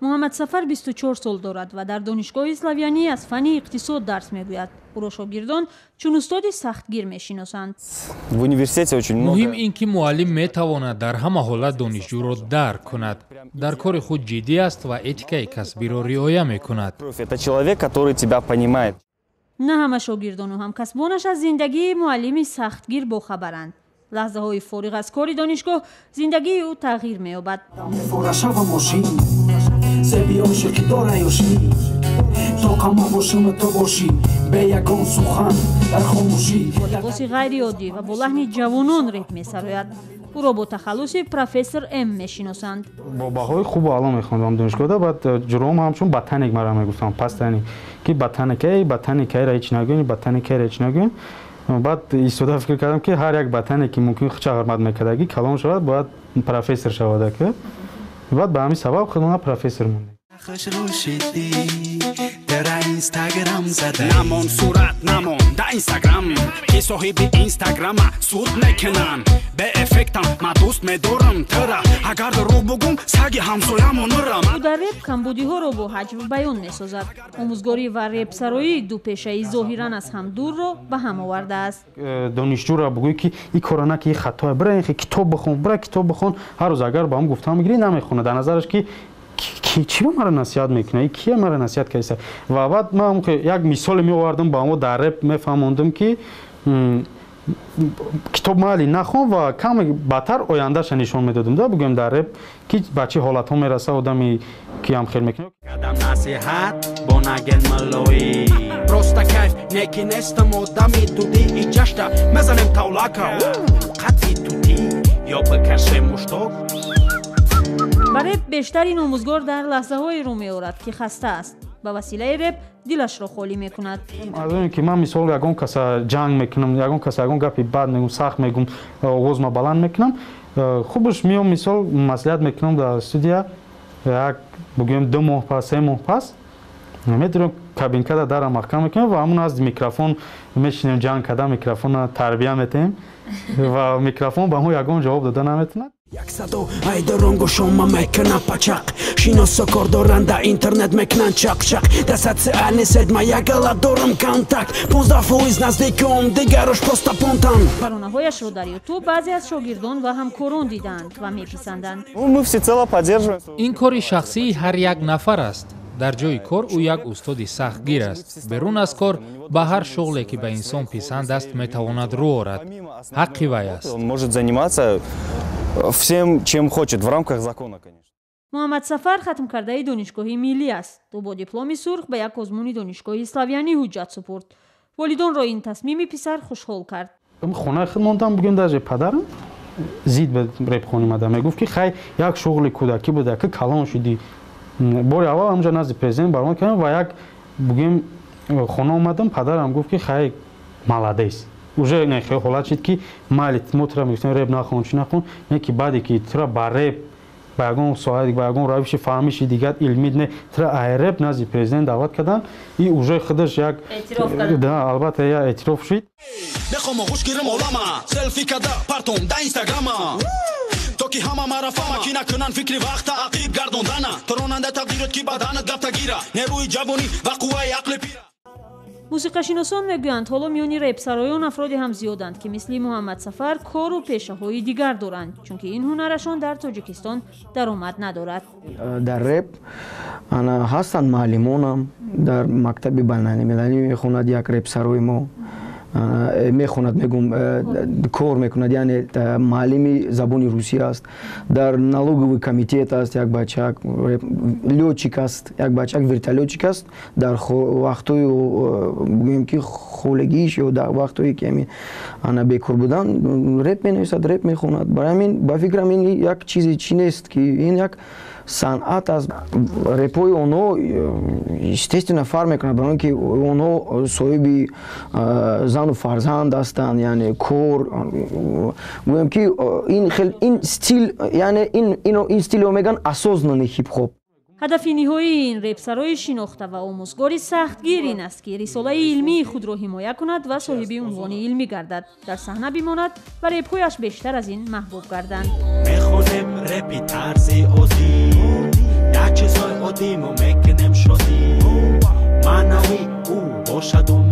Муҳаммадсафар 24 сол дорад ва дар Донишгоҳи Славянӣ аз фанни иқтисод дарс мегӯяд. Ӯро шогирдон чун устоди сахтгир мешиносанд. В университете очень много. Муҳим ин ки муаллим метавонад дар ҳама ҳолат донишҷӯро дарк кунад, дар кори худ ҷиддӣ аст ва этикаи касбиро риоя мекунад. Это человек, который тебя понимает. На ҳама шогирдону ҳамкасбонаш аз зиндагии муаллими сахтгир бохабаранд. Лаҳзаҳои фориғ аз кори донишгоҳ зиндагии ӯ тағйир меёбад. Мефорашава мошин, зеби ошиқӣ дора ёшӣ, то қама бошам, то бошӣ, бе ягон сухан, дар хомӯшӣ. Бо либоси ғайриоддӣ ва бо лаҳни ҷавонон реп месарояд. Ӯро бо тахаллуси Профессор М мешиносанд. Бо баҳои хубу аъло мехондам донишгоҳда. Баъд ҷуроам ҳамчун ботаник мара мегуфтам, пастани ки ботаник, эй ботаник, айра ҳеч нагӯен, ботаник, айра ҳеч нагӯен. Баъд истода фикр кардам, ки ҳар як ботаник, ки мумкин худша ҳурмат мекардагӣ, калон шавад, бояд профессор шавад ака. Баъд ба ҳамин сабаб худмона профессор мондем. Хушрӯ шидӣ, дара Инстаграм зада. Намон, сурат намон да Инстаграм, ки соҳиби Инстаграма суд мекунан. Беэффектам ма, дӯст медорам тира, агар дурӯғ бугум, саги ҳамсоямонырам. Ӯ дар реп камбудиҳоро бо ҳаҷв баён месозад. Омӯзгорӣ ва репсароӣ ду пешаи зоҳиран аз ҳам дурро ба ҳам овардааст. Донишҷӯро бугӯй, ки ин кора на, ки ин хатоя, бира ин китоб бихон, бира китоб бихон, ҳар рӯз агар ба ҳам гуфтам мегирӣ, намехонад. Дар назараш, ки чиро мара насиҳат мекунад, кия мара насиҳат кардиса. Ва баъд ман як мисоле меовардам ба ҳамо, дар реп мефаҳмондам, ки китоб майли нахон, ва каме баъдтар ояндаша нишон медодам да, бигӯем, дар реп, ки ба чӣ ҳолатҳо мераса одами, ки ҳам хел мекунад. Кадам насиҳат бо наген малоӣ, просто кайф неки нестам одами тудӣ, иҷашта мезанем тавлака қатъи тутӣ ё бикашем мушток. Ба реп бештар ин омӯзгор дар лаҳзаҳое рӯ меорад, ки хаста аст. Ба василаи реп дилашро холӣ мекунад. Аз оне ки ман, мисол, ягон каса ҷанг мекунам, ягон каса ягон гапи бад мегӯм, сахт мегӯм, овозма баланд мекунам, хубаш меом, мисол, маслиҳат мекунам дар студия. Як, бигӯем, 2 моҳ пас, 3 моҳ пас медурем, кабинкада дара маҳкам мекунем ва ҳамон назди микрофон мешинем, ҷанг карда, микрофона тарбия метаҳем ва микрофон ба мо ягон ҷавоб дода наметавонад. Як садо айдорон гӯшома мекунам пачақ, шиносо кор доранд, да интернет мекунанд чақчақ, да социальный сеть ма ягала дорам контакт, 15% наздиком, дигарош просто понтан. Таронаҳояшро дар Ютуб баъзе аз шогирдон ва ҳамкорон дидаанд ва меписанданд. Мы всецело поддерживаем. Ин кори шахсии ҳар як нафар аст. Дар ҷои кор ӯ як устоди сахтгир аст, берун аз кор ба ҳар шуғле, ки ба инсон писанд аст, метавонад рӯ орад, ҳаққи вай аст. Он может заниматься всем, чем хочет, в рамках закона, конечно. Муҳаммадсафар хатмкардаи Донишгоҳи Миллӣ аст. Ӯ бо дипломи сурх ба як озмуни Донишгоҳи Славянӣ ҳуҷҷат супурд. Волидонро ин тасмими писар хушҳол кард. Хонаи худ мондам, бигӯем, даже падарам зид ба репхонӣ омада, мегуфт, ки хай, як шуғли кӯдакӣ буда, ки калон шудӣ. Бори аввал ҳамҷа назди президент баромад кардам ва як, бигӯем, хона омадам, падарам гуфт, ки хай, молодец, уже не хел ҳолат шид, ки майли, мо тура мегуфтем реп нахон, чӣ нахон, не ки баъде ки тура ба реп, ба ягон соҳа, ба ягон равиши фаҳмиши дигар илмӣ не, тура ай реп назди президент даъват кардан, и уже худаш як да, албатта, як эътироф шид. Бехом оғӯш гирам олама, селфи када партом да Инстаграма, то ки ҳама мара фама, ки накунанд фикри вақта ақиб гардондана, то ронанда тақдирот, ки баданат гафта гира, нерӯи ҷавонӣ ва қувваи ақли пира. Мусиқашиносон мегӯянд, ҳоло миёни репсароён афроде ҳам зиёданд, ки мисли Муҳаммадсафар кору пешаҳои дигар доранд, чунки ин ҳунарашон дар Тоҷикистон даромад надорад. Дар реп ҳастанд муаллимонам, дар мактаби байналмилалӣ мехонад як репсарои мо, мехонад, мегум, кор мекунад, яъне муаллими забони русӣ аст, дар налоговый комитет аст, як бачак лётчик аст, як бачак вертолётчик аст. Дар вақтҳои, бигӯем, ки холигиш ё дар вақтҳое ки ҳамин ана бекор будан, реп менависад, реп мехонад. Барои ҳамин, ба фикрам, ин як чизи чӣ нест, ки ин як санъат аст. Репҳои онҳо, естественно, фарқ мекунад, барои он ки онҳо соҳиби зану фарзанд ҳастанд, яъне кор, гӯем, ки ин хел ин стил, яъне ин стилро мегӯянд осознанный хип-хоп. Ҳадафи ниҳоии ин репсарои шинохта ва омӯзгори сахтгир ин аст, ки рисолаи илмии худро ҳимоя кунад ва соҳиби унвони илмӣ гардад, дар саҳна бимонад ва репҳояш бештар аз ин маҳбуб гарданд. Мехонем репи тарзи оддӣ, на чизҳои оддӣ. Бошаду.